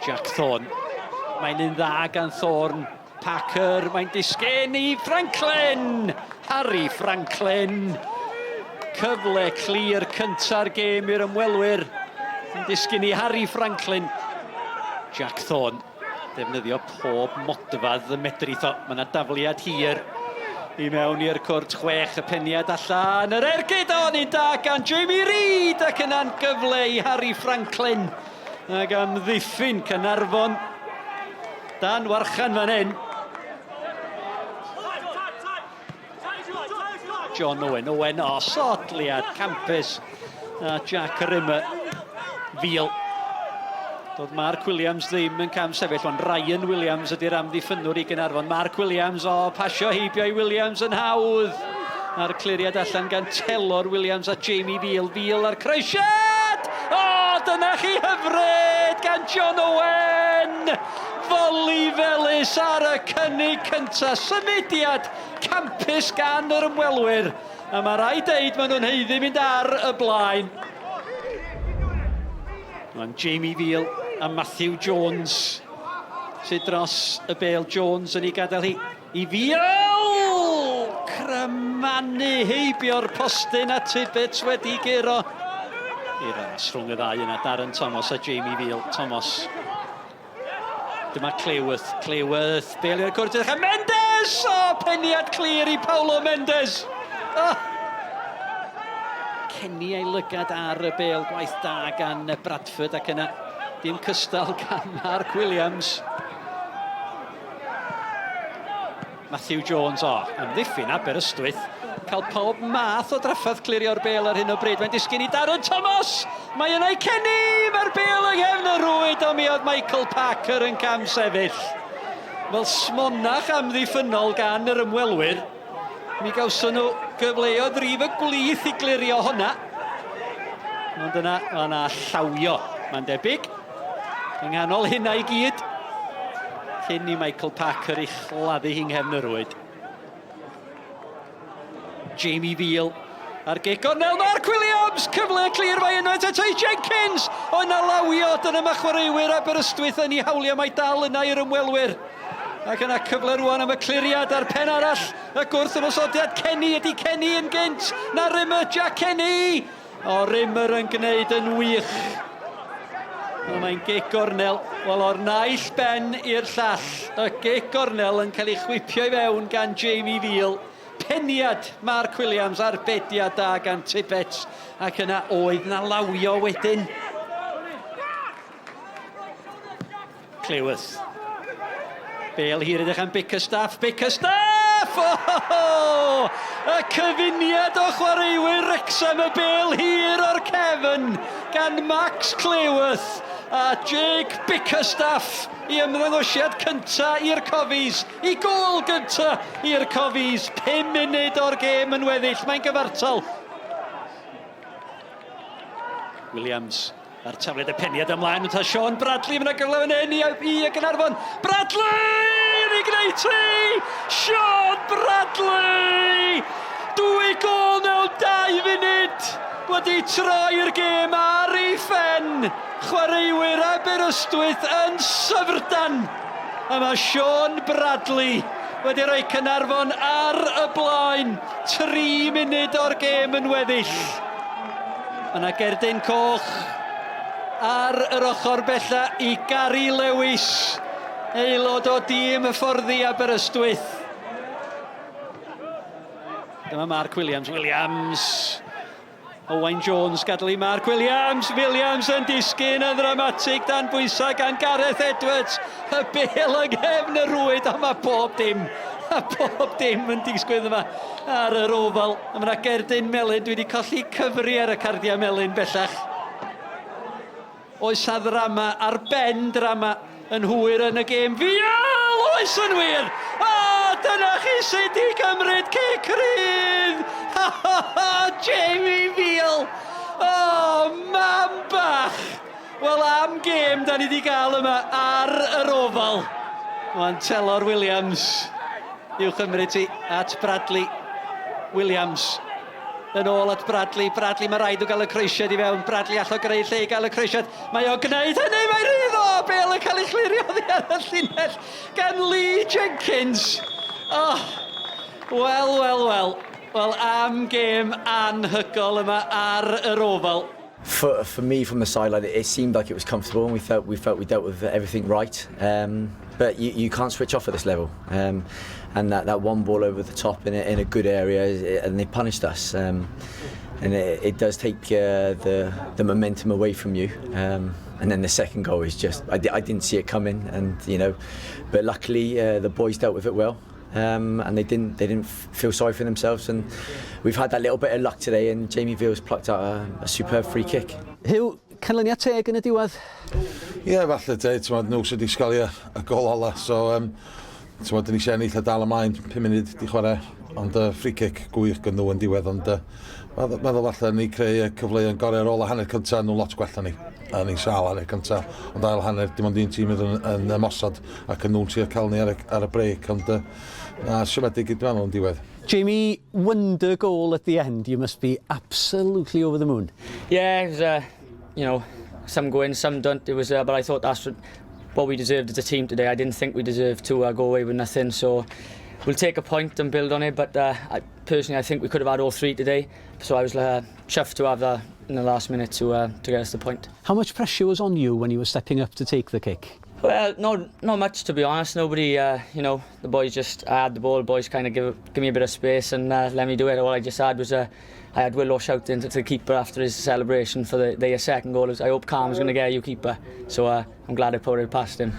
Jack Thorne. Mae'n un dda gan Thorne. Parker, mae'n disgyn i Franklin! Harry Franklin! Cyfle clir cynta'r gêm i'r ymwelwyr. Yn disgyn i Harry Franklin. Jack Thorne, defnyddio pob modfadd y medrith o. Mae yna dafliad hir i mewn i'r cwrt chwech, y peniad allan, yr ergyd o, ni'n da gan Jamie Reid, ac yna'n gyfle i Harry Franklin. Ac amddiffyn Caernarfon dan warchan fan hyn. John Owen, Owen, o, sodliad campus a Jack Rimmer. Fil. Doedd Mark Williams ddim yn cam sefyll, ond Ryan Williams ydy'r amddiffynnwr i Gaernarfon. Mark Williams, o, pasio heibio i Williams yn hawdd. A'r cliriad allan gan Telor Williams a Jamie Veal. Veal a'r croesiad! O, dyna chi hyfryd gan John Owen! Foli felys ar y cynnig cyntaf. Symudiad campus gan yr ymwelwyr. A mae rhaid deud maen nhw'n haeddu mynd ar y blaen. Mae'n Jamie Veal a Matthew Jones sydd dros y bêl. Jones yn ei gadael hi. I Fiel! Crymanu heibio'r postyn a Tibbets wedi guro. I ras rhwng y ddau yna, Darren Thomas a Jamie Veal. Thomas. Dyma Clayworth. Clayworth, bel i'r cwrt a Mendes! O, peniad clir i Paulo Mendes! Oh. Kenny ei lygad ar y bel, gwaith da gan Bradford ac yna dim cystal gan Mark Williams. Matthew Jones, o, amddiffyn Aberystwyth. Cael pob math o drafferth clirio'r bêl ar hyn o bryd. Mae'n disgyn i Darren Thomas! Mae yna i Kenny! Mae'r bêl yng nghefn y rwyd, ond mi oedd Michael Parker yn cam sefyll. Fel smonach amddiffynnol gan yr ymwelwyr. Mi gawson nhw gyfleoedd rif y gwlith i glirio honna. Ond yna, mae yna llawio, mae'n debyg. Yng nghanol hynna i gyd, cyn i Michael Parker ei chladdu hi'n nghefn y rwyd. Jamie Veal a'r gic gornel, Mark Williams! Cyfle clir mae unwaith eto i Jenkins! O yna lawio, dyna mae chwaraewyr Aberystwyth yn ei hawlio, mae dal yna i'r ymwelwyr. Ac yna cyfle rwan am y cliriad a'r pen arall, y gwrth ymosodiad Kenny, ydy Kenny yn gynt na Rimmer, Jack Kenny! O, Rimmer yn gwneud yn wych. Wel, mae'n gic gornel. Wel, o'r naill ben i'r llall. Y gic gornel yn cael ei chwipio i fewn gan Jamie Veal. Peniad Mark Williams, arbediad da gan Tibbets. Ac yna oedd na lawio wedyn. Cleworth. Bale hir edrych am Bickerstaff. Bickerstaff! Oh! Y cyfuniad o chwaraewyr Wrexham, y bêl hir o'r cefn gan Max Cleworth a Jake Bickerstaff i ymddangosiad cynta i'r Cofis, i gôl gynta i'r Cofis. 5 munud o'r gêm yn weddill, mae'n gyfartal. Williams A'r tafliad y peniad ymlaen, ta Sean Bradley, mae yna gyfle fan hyn i, i y Gaernarfon. Bradley! Yn ei gwneud ti! Sean Bradley! Dwy gol mewn dau funud! Wedi troi'r gêm ar ei phen! Chwaraewyr Aberystwyth yn syfrdan! A mae Sean Bradley wedi rhoi Caernarfon ar y blaen. Tri munud o'r gêm yn weddill. Mae yna gerdyn coch ar yr ochr bella i Gary Lewis, aelod o dîm hyfforddi Aberystwyth. Dyma Mark Williams. Williams! Owain Jones gadael i Mark Williams. Williams yn disgyn yn ddramatig dan bwysau gan Gareth Edwards. Y bêl yng nghefn y rwyd, ond mae pob dim, a pob dim yn digwydd yma ar yr ofal. A mae yna gerdyn melyn, dwi wedi colli cyfri ar y cardiau melyn bellach. Oes a ddrama ar ben drama yn hwyr yn y gêm. Fial! Oes yn wir! O, dyna chi sut i gymryd cic rydd! Ha ha ha! Jamie Veal! O, mam bach! Wel, am gêm da ni wedi gael yma ar yr ofal. Mae'n Telor Williams i'w chymryd ti at Bradley Williams. Yn ôl at Bradley. Bradley, mae rhaid o gael y croesiad i fewn. Bradley all o greu lle i gael y croesiad. Mae o'n gwneud hynny, mae rhydd o! Bel ei chlirio oddi ar y llinell gan Lee Jenkins. Oh, wel, wel, wel. Wel, am gêm anhygoel yma ar yr Oval. For me, from the sideline, it seemed like it was comfortable, and we felt we dealt with everything right. But you can't switch off at this level, and that one ball over the top in a good area, and they punished us. And it does take the momentum away from you. And then the second goal is just I didn't see it coming, and but luckily the boys dealt with it well. And they didn't feel sorry for themselves, and we've had that little bit of luck today, and Jamie Veale's plucked out a superb free kick. Huw, canlyniad teg yn y diwedd? Ie, yeah, falle dweud, ti'n nhw sydd wedi sgorio y gol ola, so ti'n dyn ni eisiau ennill a dal ymlaen, 5 munud di chwarae, ond free kick gwych gan nhw yn diwedd, ond meddwl falle ni creu y cyfleoedd gorau ar ôl y hanner cyntaf, nhw lot gwella ni. A ni'n sâl hanner cyntaf, ond ail hanner dim ond un tîm yn, yn ymosod ac yn nhw'n trio cael ni ar y break, ond na, siomedig i dwi'n meddwl yn diwedd. Jamie, wonder goal at the end. You must be absolutely over the moon. Yeah, it was, some go in, some don't. But I thought that's what we deserved as a team today. I didn't think we deserved to go away with nothing. So we'll take a point and build on it. But personally, I think we could have had all three today. So I was chuffed to have that in the last minute to get us the point. How much pressure was on you when you were stepping up to take the kick? Well, no, not much, to be honest. Nobody, the boys just I had the ball. Boys kind of give me a bit of space and let me do it. All I just had was I had Willow shouting to the keeper after his celebration for the second goal. I hope Calm's going to get you, keeper. So I'm glad I put it past him.